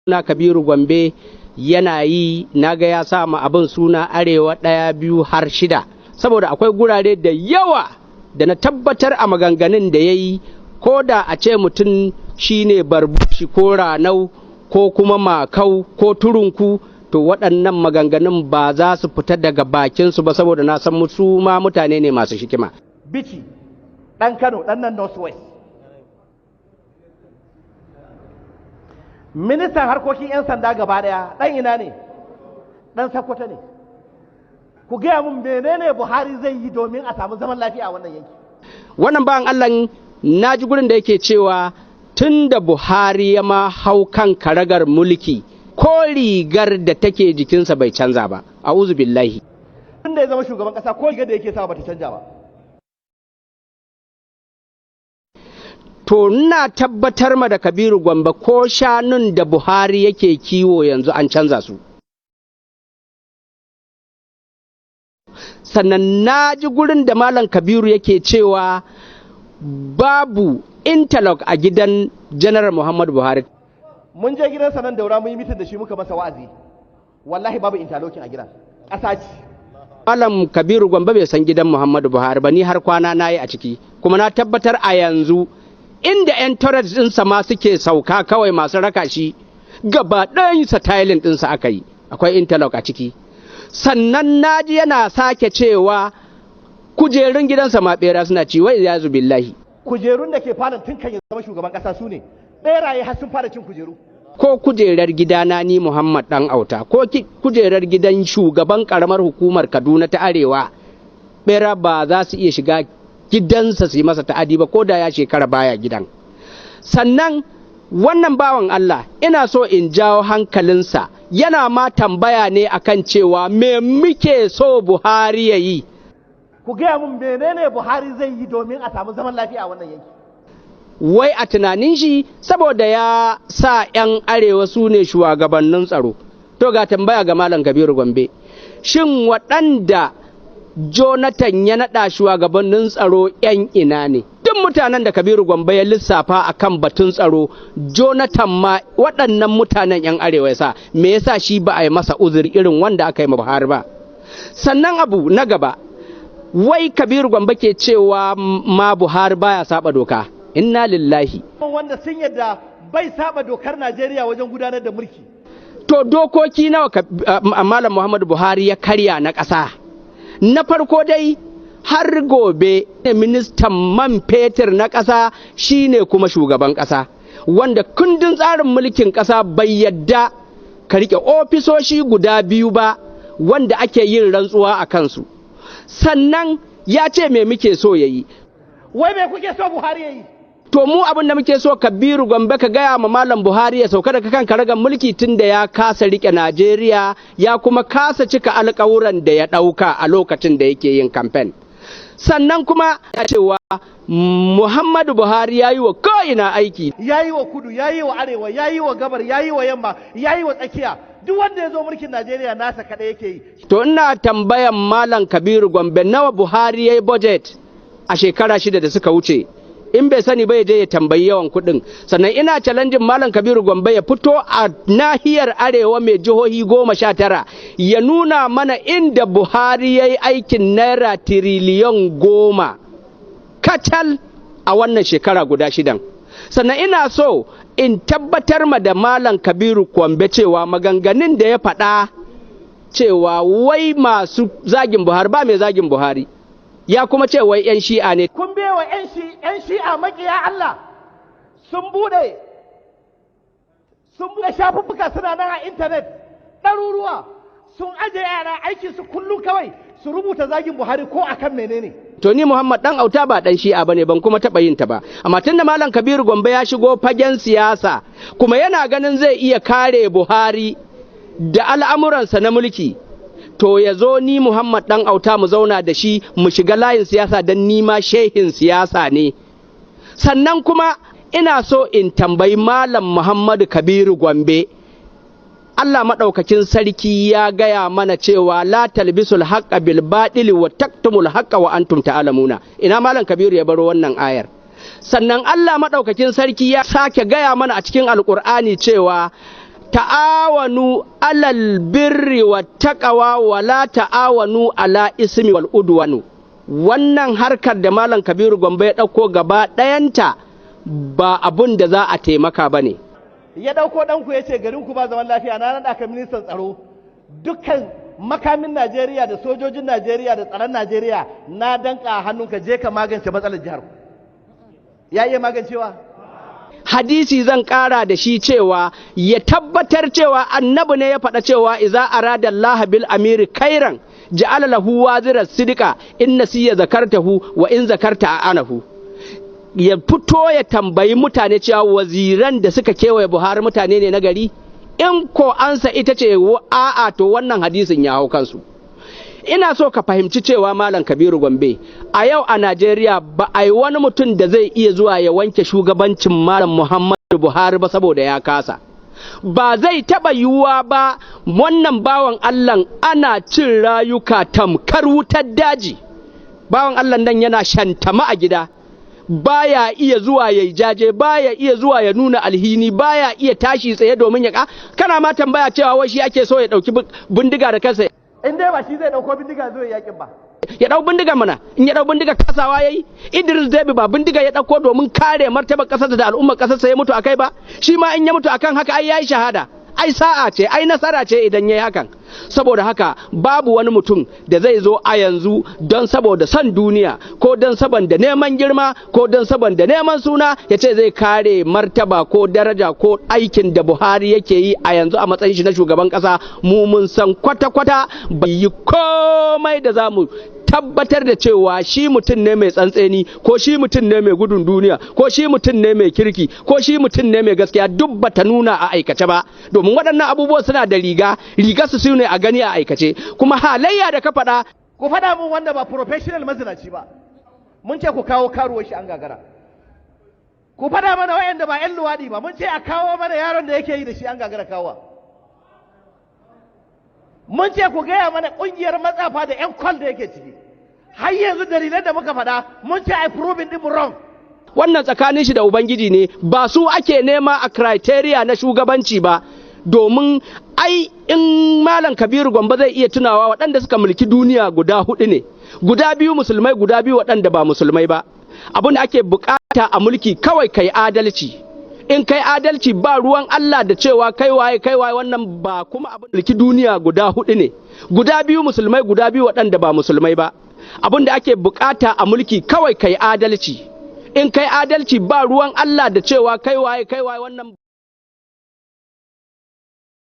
Na Kabiru Gombe yana yi, naga ya sa ma abin suna Arewa ɗaya, biyu har shida, saboda akwai gurare da yawa da na tabbatar a maganganun da ya yi, ko da a ce mutum shine Barbushi ko Ranau ko kuma Makau ko Turunku, to waɗannan maganganun ba za su fita daga bakinsu ba, saboda na san su ma mutane ne masu hikima. Bichi, ɗan Kano, ɗan nan North West. Ministan harkokin 'yan sanda gaba ɗaya ɗan ina ne? Ɗan Sokoto ne. Ku gaya mun, menene Buhari zai yi domin a samu zaman lafiya a wannan yanki? Wannan bawan Allah, na ji gurin da yake cewa tun da Buhari ya ma hau kan karagar mulki, ko rigar da take jikinsa bai canza ba. A'udhu billahi. Tun da ya zama shugaban ƙasa, ko rigar da yake sa bata canja ba. To ina tabbatar ma da Kabiru Gombe, ko shanun da Buhari yake kiwo yanzu an canza su. Sannan na ji gurin da Malam Kabiru yake cewa babu interlock a gidan Janar Muhammadu Buhari. Mun je gidansa nan Daura, mun yi mitin da shi, muka masa wa'azi. Wallahi babu interlocking a gidan. Ƙasa ce. Malam Kabiru Gombe bai san gidan Muhammadu Buhari ba. Ni har kwana na yi a ciki, kuma na tabbatar a yanzu inda 'yan entourage ɗinsa ma suke sauka kawai, masu raka shi, gaba ɗayansa tiling ɗinsa aka yi, akwai interlock a ciki. Sannan naji yana sake cewa kujerun gidansa ma ɓera suna ci, wai ya billahi. Kujerun da ke falon tun kan ya zama shugaban ƙasa su ne. Ɓeraye har sun fara cin kujeru. Ko kujerar gidana ni Muhammad Dan Auta, ko kujerar gidan shugaban karamar hukumar Kaduna ta Arewa, bera ba za su iya shiga gidansa su yi masa ta'adi ba, ko da ya shekara baya gidan. Sannan wannan bawan Allah, ina so in jawo hankalinsa, yana ma tambaya ne akan cewa me muke so Buhari ya yi. Ku gaya mun, menene Buhari zai yi domin a samu zaman lafiya a wannan yanki? Wai a tunanin shi, saboda ya sa 'yan Arewa su ne shugabannin tsaro. To ga tambaya ga Malam Kabiru Gombe: shin waɗanda Jonathan ya naɗa shugabannin tsaro 'yan ina ne? Duk mutanen da Kabiru Gombe ya lissafa a kan batun tsaro, Jonathan ma waɗannan mutanen 'yan Arewa ya sa. Me yasa shi ba a yi masa uzuri irin wanda aka yi ma Buhari ba? Sannan abu na gaba, wai Kabiru Gombe ke cewa ma Buhari baya saba doka. Inna lillahi. Wanda sun yadda bai saba dokar Najeriya wajen gudanar da mulki. To dokoki nawa Malam Muhammadu Buhari ya karya na ƙasa? Na farko dai, har gobe ministan man fetur na ƙasa shine kuma shugaban ƙasa, wanda kundin tsarin mulkin ƙasa bai yadda ka rike ofisoshi guda biyu ba wanda ake yin rantsuwa a kansu. Sannan ya ce me muke so ya yi? Wai me kuke so Buhari ya yi? To mu abin da muke so, Kabiru Gombe, ka gaya ma Malam Buhari ya sauka daga kan karagar mulki, tun da ya kasa rike Najeriya, ya kuma kasa cika alkawuran da ya ɗauka a lokacin da yake yin kamfen. Sannan kuma ya cewa Muhammadu Buhari ya yi wa ko'ina aiki. Ya yi wa kudu, ya yi wa arewa, ya yi wa gabar, ya yi wa yamma, ya yi wa tsakiya. Duk wanda ya zo mulkin Najeriya, nasa kaɗai yake yi. To ina tambayan Malam Kabiru Gombe, nawa Buhari ya yi budget a shekara 6 da suka wuce? In bai sani ba, ya je ya tambayi yawan kuɗin. Sannan ina challenging Malam Kabiru Gombe ya fito a nahiyar Arewa mai jihohi 19, ya nuna mana inda Buhari ya yi aikin naira tiriliyan 10 kacal a wannan shekara guda shidan. Sannan ina so in tabbatar ma da Malam Kabiru Gombe cewa maganganun da ya faɗa cewa wai masu zagin Buhari, ba mai zagin Buhari, ya kuma ce wai 'yan Shi'a ne. Kun wa 'yan Shi'a maƙiya Allah sun buɗe shafuffuka, suna nan a intanet ɗaruruwa, sun aje yara, aikin su kullum kawai su rubuta zagin Buhari ko akan menene. To ni Muhammad Dan Auta ba dan Shi'a bane, ban kuma taɓa yin ta ba. Amma tunda Malam Kabiru Gombe ya shigo fagen siyasa, kuma yana ganin zai iya kare Buhari da al'amuransa na mulki, to ya zo, ni Muhammad Dan Auta mu zauna da shi, mu shiga layin siyasa, don ni ma shehin siyasa ne. Sannan kuma ina so in tambayi Malam Muhammadu Kabiru Gombe, Allah maɗaukakin sarki ya gaya mana cewa la talbisul haqqa bil batili wa taktumul haqqa wa antum ta'lamuna. Ina Malam Kabiru ya baro wannan ayar? Sannan Allah maɗaukakin sarki ya sake gaya mana a cikin Alƙur'ani cewa Ta'awanu alal birri wa taqwa wa la ta'awanu ala ismi wal udwanu. Wannan harkar da Malam Kabiru Gombe ya ɗauko gaba ɗayanta ba abun da za a taimaka ba ne. Ya ɗauko ɗanku ya ce garinku ba zaman lafiya, na naɗa ka ministan tsaro, dukkan makamin Najeriya da sojojin Najeriya da tsaron Najeriya na danka a hannunka, je ka magance matsalar jihar ku. Ya iya magancewa? Hadisi zan ƙara da shi cewa ya tabbatar cewa annabi ne ya faɗa cewa iza arada Allah bil amiri kairan ja'ala lahu waziran sidika in nasiya zakartahu wa in zakarta anahu. Ya fito ya tambayi mutane cewa waziran da suka kewaye Buhari mutane ne na gari? In ko ansa ita ce a'a, to wannan hadisin ya hau kansu. Ina so ka fahimci cewa Malam Kabiru Gombe, a yau a Najeriya ba a yi wani mutum da zai iya zuwa ya wanke shugabancin Malam Muhammadu Buhari ba, saboda ya kasa. Ba zai taɓa yiwuwa ba. Wannan bawan Allah ana cin rayuka tamkar wutar daji. Bawan Allah nan yana shantama a gida, baya iya zuwa ya jaje, baya iya zuwa ya nuna alhini, baya iya tashi tsaye domin ya kana ma tambaya cewa wai shi ake so ya ɗauki bindiga da kansa. In dai ba shi zai ɗauko bindiga zuwa yakin ba. Ya ɗau bindiga mana, in ya ɗau bindiga kasawa yayi. Idris Deby ba bindiga ya ɗauko domin kare martabar ƙasarsa da al'ummar ƙasarsa ya mutu akai ba? Shi ma in ya mutu akan haka ai yayi shahada, ai sa'a ce, ai nasara ce idan yayi hakan. Saboda haka babu wani mutum da zai zo a yanzu don saboda son duniya ko don saboda neman girma ko don saboda neman suna ya ce zai kare martaba ko daraja ko aikin da Buhari yake yi a yanzu a matsayin shi na shugaban kasa. Mu mun san kwata-kwata bai yi komai da za mu tabbatar da cewa shi mutum ne mai tsantseni, ko shi mutum ne mai gudun duniya, ko shi mutum ne mai kirki, ko shi mutum ne mai gaskiya. Duk bata nuna a aikace ba, domin waɗannan abubuwan suna da riga riga su ne a gani a aikace, kuma halayya da ka faɗa. Ku faɗa mun wanda ba professional mazinaci ba. Mun ce ku kawo karuwar shi, an gagara. Ku faɗa mana wayanda ba 'yan luwaɗi ba. Mun ce a kawo mana yaron da yake yi da shi, an gagara kawowa. Mun ce ku gaya mana ƙungiyar matsafa da 'yan cult da yake ciki. Har yanzu dalilan da muka faɗa, mun ce ai proving din wrong. Wannan tsakanin shi da ubangiji ne, ba su ake nema a criteria na shugabanci ba. Domin ai in Malam Kabiru Gombe zai iya tunawa, waɗanda suka mulki duniya guda hudu ne, guda biyu musulmai, guda biyu waɗanda ba musulmai ba. Abin da ake bukata a mulki kawai kai adalci. In kai adalci, ba ruwan Allah da cewa kai waye, kai waye. Wannan ba kuma abin mulki duniya guda hudu ne, guda biyu musulmai, guda biyu waɗanda ba musulmai ba. Abin da ake bukata a mulki kawai kai adalci. In kai adalci, ba ruwan Allah da cewa kai waye, kai waye. Wannan